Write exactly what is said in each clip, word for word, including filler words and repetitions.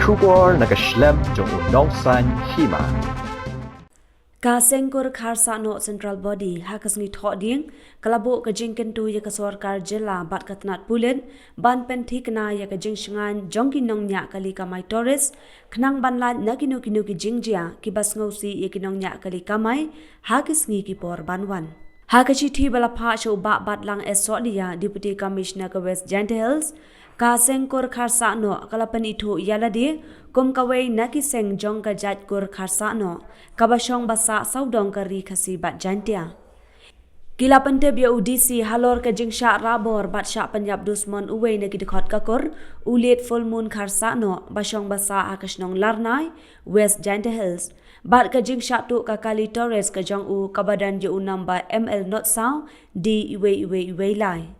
Khubor na ka shlem jong u Nongsaiñ Hima. Ka Seng Kur Kharsahnoh Central Body ha ka sngi Thohdieng ka la buh ka jingkyntu ïa ka sorkar jylla bad ka tnat pulit ban pynthikna ïa ka jingshngaiñ jong ki nongñiah kali kamai tourist, khnang ban lait na kino kino ki jingjia kiba sngewsih ïa ki nongñiah kali kamai ha ki sngi ki por ban wan. Ha ka shithi ba la phah sha u Bah Batlang S Sohdiya, Deputy Commissioner ka West Jaintia Hills, ka Seng Kur Kharsahnoh ka la pynithuh ïa lade kum kawei na ki seng jong ka jait Kur Kharsahnoh kaba shong ba sah sawdong ka Ri Khasi bad Jaintia. Ki la pyntip ïa u D C halor ka jingshah rabor bad shah pynïap dusmon uwei na ki dkhot ka kur, u Late Full Moon Kharsahnoh, ba shong ba sah ha ka shnong Larnai, West Jaintia Hills, bad ka jingshah tuh ka kali tourist ka jong u kaba don ïa u number M L not saw D iwei iwei iwei lai.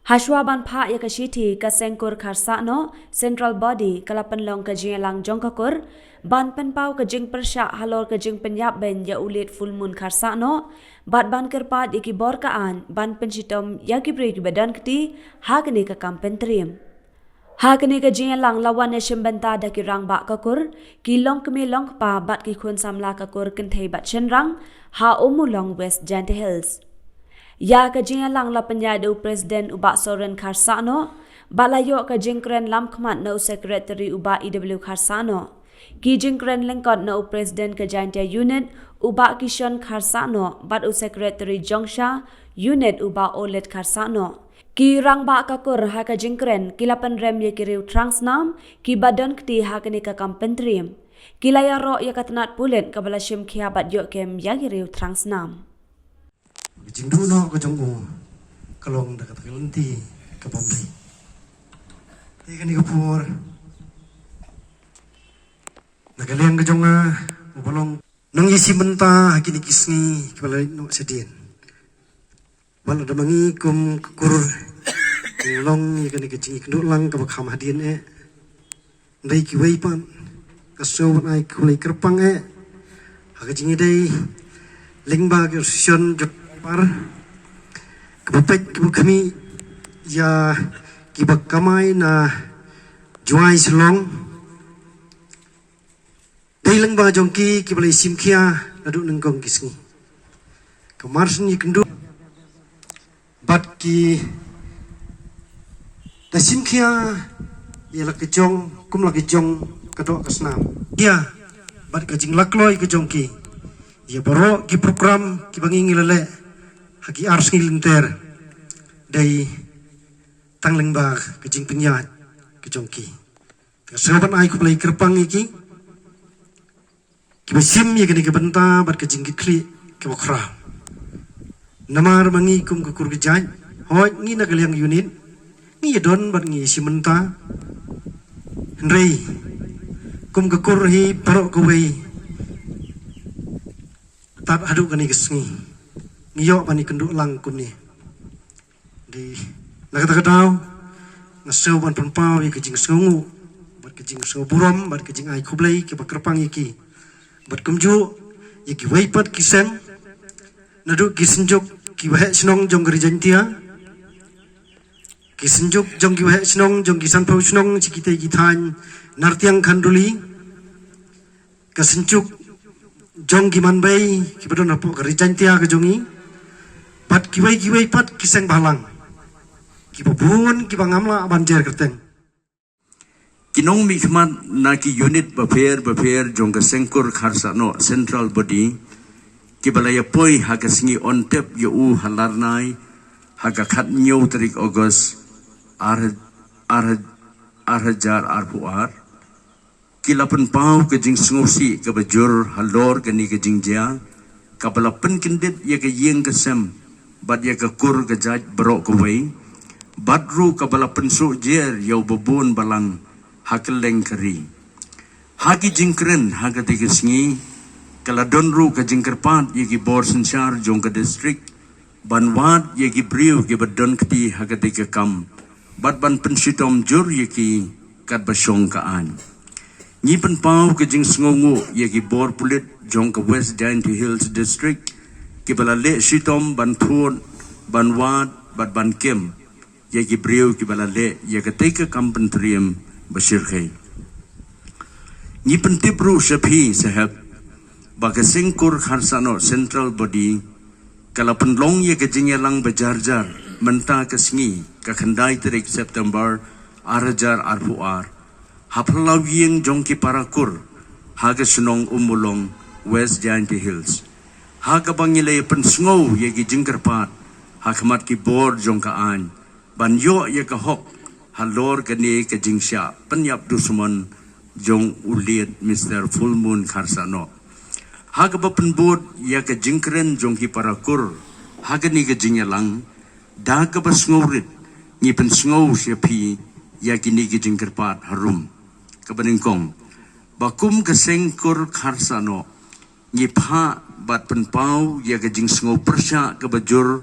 Hashwa ban phah ïa ka shithi, ka Seng Kur Kharsahnoh Central Body ka la pynlong ka jingïalang jong ka kur ban pynpaw ka jingpyrshah halor ka jingpynïap beiñ ïa u Late Full Moon Kharsahnoh bad ban kyrpad ïa ki bor ka aiñ ban pynshitom ïa ki briew kiba don kti ha kane ka kam pyntriem. Ha kane ka jingïalang la wan ïashim bynta da ki rangbah ka kur, ki longkmie longkpa bad ki khun samla ka kur kynthei bad shynrang ha Ummulong, West Jaintia Hills. Ïa ka jingïalang la pynïaid da u President u Bah Soren Kharsahnoh bad la ïoh ka jingkren lamkhmat na u Secretary u Bah E W Kharsahnoh. Ki jingkren lyngkot na u President ka Jaintia Unit u Bah Kishon Kharsahnoh bad u Secretary Jongsha Unit u Bah Olet Kharsahnoh. Ki rangbah ka kur ha ka jingkren ki la pynrem ïa ki riew thrang snam kiba don kti ha kane ka kam pyntriem. Ki la ïaroh ïa ka tnat pulit kaba la shim khia bad ïoh kem ïa ki riew thrang snam. Ka jingduh noh ka jong u ka long da kata ka lynti ka bym dei. Te kane ka por na ka liang ka jong nga uba long nongïashim bynta ha kine ki sngi kiba la leit noh shadien. Ba lada ma ngi kum ka kur ngi long ïa kane ka jingïakynduh lang kaba kham hadien eh. Hynrei kiwei pat nga sngew ban ai khublei kyrpang eh ha ka jingïadei lyngba ka association jong ki driver kaba peit kaba khmih ïa kiba kamai na Jowai Shillong. Dei lyngba jong ki kiba la ïashim khia naduh nyngkong ki sngi. Ka mar shen ïakynduh bad ki da shim khia ïa la ka jong kum la ka jong ka doh ka snam. Ïa bad ka jinglakloi ka jong ki ïa baroh ki program kiba ngi ngi la leh ha ki ar sngi lynter. Dei tang lyngba ka jingpynïaid ka jong ki. Te nga sngew ban ai khublei kyrpang ïa ki kiba shim ïa kane ka bynta bad ka jingkitkhlieh kaba khraw. Namar ma ngi kum ka kur ka jait, hooid ngi na ka liang unit ngi ïadon bad ngi ïashim bynta. Hynrei kum ka kur hi baroh kawei tad haduh kane ka sngi ngi ïoh ban ïakynduh lang kumne. Dei na kata ka daw nga sngew ban pynpaw ïa ka jingsngewnguh bad ka jingsngewburom bad ka jingai khublei kiba kyrpang ïa ki. Bad kumjuh ïa kiwei pat ki seng naduh ki synjuk ki waheh shnong jong ka Ri Jaintia, ki synjuk jong ki waheh shnong jong ki sanphew shnong sha kitei ki thaiñ Nartiang Khanduli, ka synjuk jong ki manbei kiba don hapoh ka Ri Jaintia ka jong ngi, bad kiwei kiwei pat ki seng bhalang kiba bun kiba ngam lah ban jer kyrteng. Ki nongmihkhmat na ki unit bapher bapher jong ka Seng Kur Kharsahnoh Central Body kiba la ïapoi ha ka sngi Ontep ïa u ha Larnai ha ka khathynñiew tarik August ar, ar, ar hajar arphew ar. Ki la pynpaw ka jingsngewsih kaba jur halor kane ka jingjia kaba la pynkyndit ïa ka ïing ka sem bad ïa ka kur ka jait baroh kawei, bad ruh kaba la pynsuh jer ïa uba bun balang ha kylleng ka ri. Ha ki jingkren ha katei ka sngi ka la don ruh ka jingkyrpad ïa ki bor synshar jong ka district ban wad ïa ki briew kiba don kti ha katei ka kam bad ban pynshitom jur ïa ki katba shong ka aiñ. Ngi pynpaw ka jingsngewnguh ïa ki bor pulit jong ka West Jaintia Hills District kiba la leh shitom ban thut, ban wad bad ban kem ïa ki briew kiba la leh ïa katei ka kam pyntriem ba shyrkhei. Ngi pyntip ruh sha phi, Saheb, ba ka Seng Kur Kharsahnoh Central Body ka la pynlong ïa ka jingïalang ba jar jar mynta ka sngi, ka khyndai tarik September ar hajar arphew ar, ha phyllaw ïing jong ki para kur ha ka shnong Ummulong, West Jaintia Hills, ha kaba ngi la ïa pynsngew ïa ki jingkyrpad ha khmat ki bor jong ka aiñ ban ïoh ïa ka hok halor kane ka jingshah pynïap dusmon jong u late Mister Full Moon Kharsahnoh. Ha kaba pynbud ïa ka jingkren jong ki para kur ha kane ka jingïalang, da kaba sngewrit ngi pynsngew sha phi ïa kine ki jingkyrpad harum. Kaba nyngkong, ba kum ka Seng Kur Kharsahnoh, ngi phah bad pynpaw ïa ka jingsngew pyrshah kaba jur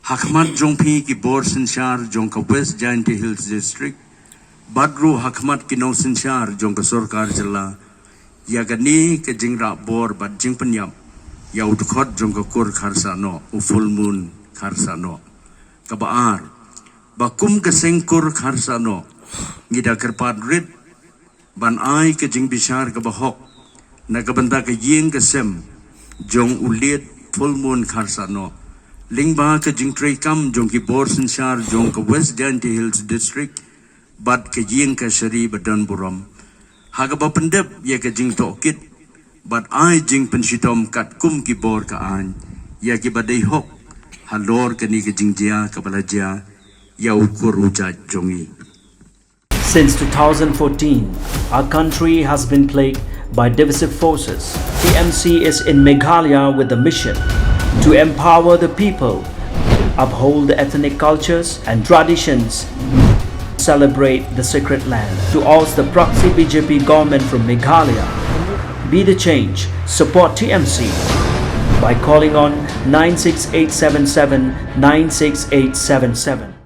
ha khmat jong phi ki bor synshar jong ka West Jaintia Hills District, bad ruh ha khmat ki nongsynshar jong ka sorkar jylla, ïa kane ka jingrah bor bad jingpynïap ïa u dkhot jong ka kur Kharsahnoh, u Full Moon Kharsahnoh. Kaba ar, ba kum ka Seng Kur Kharsahnoh, ngi da kyrpad rit ban ai ka jingbishar kaba hok na ka bynta ka ïing ka sem jong u late Full Moon Kharsahnoh, lyngba ka jingtreikam jong ki bor synshar jong ka West Jaintia Hills District bad ka ïing kashari ba don burom, ha kaba pyndep ïa ka jingtohkit bad ai jingpynshitom katkum ki bor ka aiñ ïa kiba dei hok halor kane ka jingjia kaba la jia ïa u kur u jait jong ngi. Since two thousand fourteen, our country has been plagued by divisive forces. T M C is in Meghalaya with the mission to empower the people, uphold the ethnic cultures and traditions, celebrate the sacred land. To oust the proxy B J P government from Meghalaya, be the change. Support T M C by calling on nine six eight seven seven nine six eight seven seven.